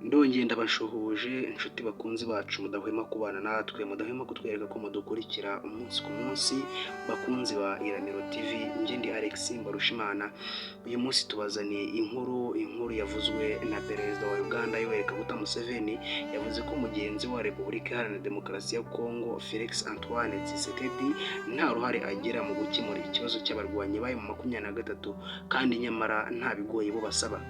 Ndongeye ndabashuhuje inshuti bakunzi bacu mudahwema kubana natwe, mudahwema kutwereka ko mudukurikira umunsi ku munsi, bakunzi ba Iramiro TV. Njye ndi Alex Mbarushimana. Uyu munsi tubazaniye inkuru yavuzwe na Perezida wa Uganda Yoweri Kaguta Museveni. Yavuze ko mugenzi wa Repubulika Iharanira Demokarasi ya Kongo, Felix Antoine Tshisekedi, nta ruhare agira mu gukemura ikibazo cy'abarwanyi ba M23, kandi nyamara nta bigoye bo basaba.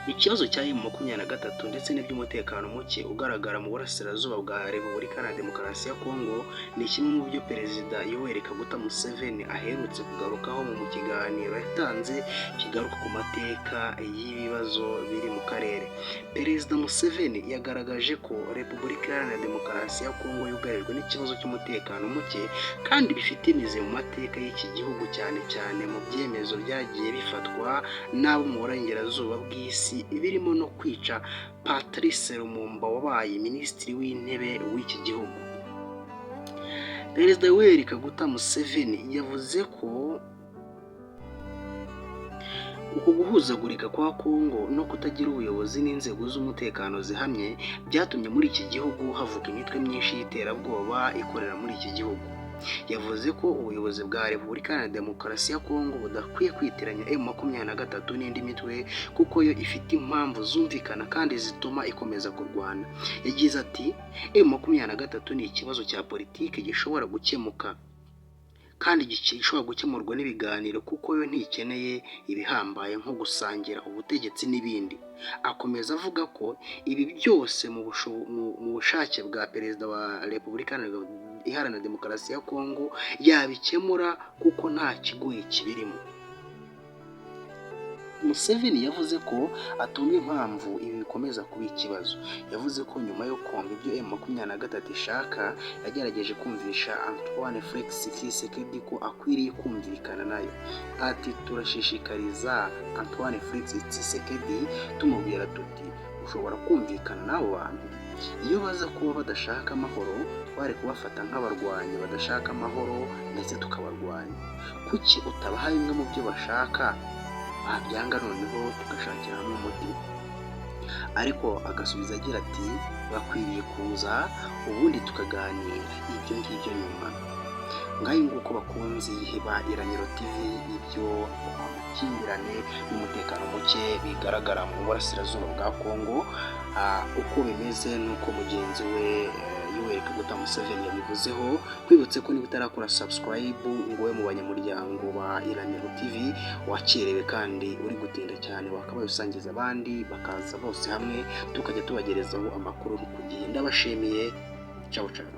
Ikibazo cya M23 ndetse n'iby'umutekano muke ugaragara mu burasirazuba bwa Repubulika Iharanira Demokarasi ya Kongo ni kimwe mu byo Perezida Yoweri Kaguta Museveni aherutse kugarukaho mu kiganiro yatanze kigaruka ku mateka y'ibibazo biri mu karere. Perezida Museveni yagaragaje ko Repubulika Iharanira Demokarasi ya Kongo yugarijwe n'ikibazo cy'umutekano muke kandi bifite imizi mu mateka y'iki gihugu, cyane cyane mu byemezo byagiye bifatwa n'abo mu burengerazuba bw'isi, birimo no kwica Patrice Lumumba wabaye Minisitiri w'Intebe w'iki gihugu. Perezida Yoweri Kaguta Museveni yavuze ko uku guhuzagurika kwa Kongo no kutagira ubuyobozi n'inzego z'umutekano zihamye byatumye muri iki gihugu havuka imitwe myinshi y'iterabwoba ikorera muri iki gihugu. Yavuze ko ubuyobozi bwa Repubulika Iharanira Demokarasi ya Kongo budakwiye kwitiranya M23 n'indi mitwe, kuko yo ifite impamvu zumvikana kandi zituma ikomeza kurwana. Yagize ati: "M23 ni ikibazo cya politiki gishobora gukemuka kandi gishobora gukemurwa n'ibiganiro, kuko yo ntikeneye ibihambaye nko gusangira ubutegetsi n'ibindi." Akomeza avuga ko ibi byose mu bushake bwa Perezida wa Repubulika Iharanira Demokarasi ya Kongo yabikemura, kuko nta kigoye kibirimo. Museveni yavuze ko atumva impamvu ibi bikomeza kuba ikibazo. Yavuze ko nyuma yo kumva ibyo M23 ishaka, yagerageje kumvisha Antoine Felix Tshisekedi ko akwiriye kumvikana nayo. Ati: "Turashishikariza Antoine Felix Tshisekedi, tumubwira tuti ushobora kumvikana n'abo bantu. Iyo baza kuba badashaka amahoro, twari kubafata nk'abarwanyi badashaka amahoro ndetse tukabarwanya. Kuki utabaha bimwe mu byo bashaka, babyanga noneho tugashakira hamwe umuti?" Ariko agasubiza agira ati: "Bakwiriye kuza ubundi tukaganira ibyo ngibyo nyuma." Ngayo nguko, bakunzi ba Iramiro TV, ibyo amakimbirane n'umutekano muke bigaragara mu burasirazuba bwa Kongo uko bimeze, n'uko mugenzi we Yoweri Kaguta Museveni yabivuzeho. Kwibutse ko niba utarakora subscribe ngo ube mu banyamuryango ba Iramiro TV, wakerewe kandi uri gutinda cyane. Wakabaye usangiza abandi bakaza bose hamwe, tukajya tubagerezaho amakuru ku gihe. Ndabashimiye, ciao ciao.